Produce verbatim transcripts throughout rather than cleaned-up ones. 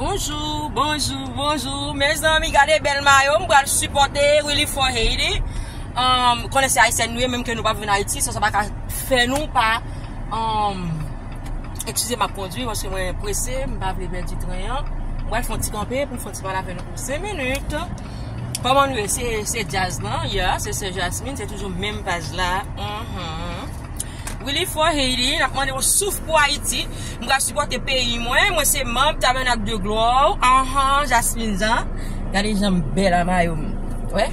Bonjou, bonjou, bonjou. Mezanmi, gade bèl mayo. M pral sipòte Relief for Haiti. Um, konnen se Ayisyèn nou ye, menm ke nou pa vin Ayiti, sa, sa pa ka fè nou pa, um, eskize, m ap kondwi paske mwen prese, m pa vle pèdi tren an. M pral fè yon ti kanpe pou m fè yon ti pale avè nou pou senk minit. Kòman nou ye? Se, se djaz lan, yeah, se sè Jasmine, se toujou menm paj la. Mhm. Relief for Haiti, n ap mande yon souf pou Ayiti. M pral sipòte peyi mwen. Mwen se manm Tabènak de Glwa. Anhan, Jasmine Jean. Gade jan m bèl a mayo m. Wè?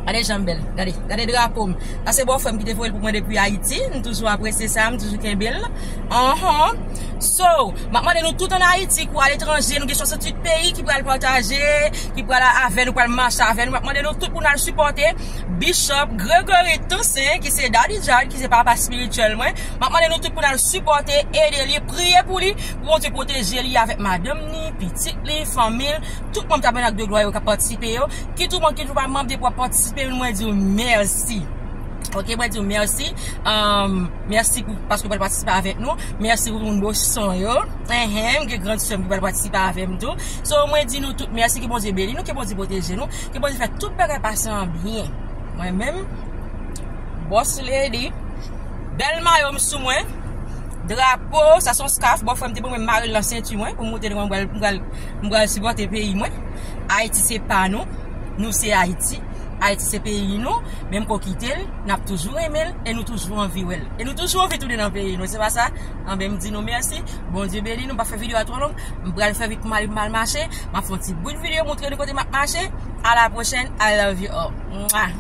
Gade jan m bèl. Gade, gade drapo m. Sa se bòfrè m ki te voye l pou mwen depi Ayiti. M toujou apresye sa, m toujou kenbe l. Anhan. So, m ap mande nou tout ann Ayiti kou aletranje, nou gen swasanntuit peyi ki pral pataje, ki pral avè nou, pral mache avè nou. M ap mande nou tout pou n al sipòte Bishop Gregory Toussaint, ki se Daddy Jad, ki se papa espirityèl mwen. M ap mande nou tout pou n al sipòte, ede li, priye pou li, pou Bondye pwoteje li avèk madanm ni, pitit li, fanmi l, tout manm Tabènak de Glwa yo k ap patisipe yo. Kit ou manm, kit ou pa manm, depi w ap patisipe, mwen di w mèsi. Ok, mwen di w mèsi. Um, mèsi pou, paske w pral patisipe avèk nou. Mèsi pou moun Boston yo. Enhen, m gen grann sè m ki pral patisipe avè m tou. So, mwen di nou tout mèsi, ke Bondye beni nou, ke Bondye pwoteje nou, ke Bondye fè tout bagay pase an byen. Mwen menm, Boss Lady, bèl mayo m sou mwen, drapo, sa se yon skaf, bòfrè m te ban mwen, m mare l nan senti mwen, pou m montre nou, mwen pral, mwen pral, mwen pral sipòte peyi mwen. Ayiti se pa nou, nou se Ayiti. Ayiti se peyi nou, menm ke w kite l, n ap toujou renmen l, e nou toujou anvi wè l. E nou toujou anvi tounen nan peyi nou, se pa sa? Anben, m di nou mèsi, Bondye beni nou, m pa fè videyo a twò long, m pral fè vit pou m ale, pou m al mache, m ap fè yon ti bout videyo, montre nou kote m ap mache. A la pwochèn, I love you all. Mwa.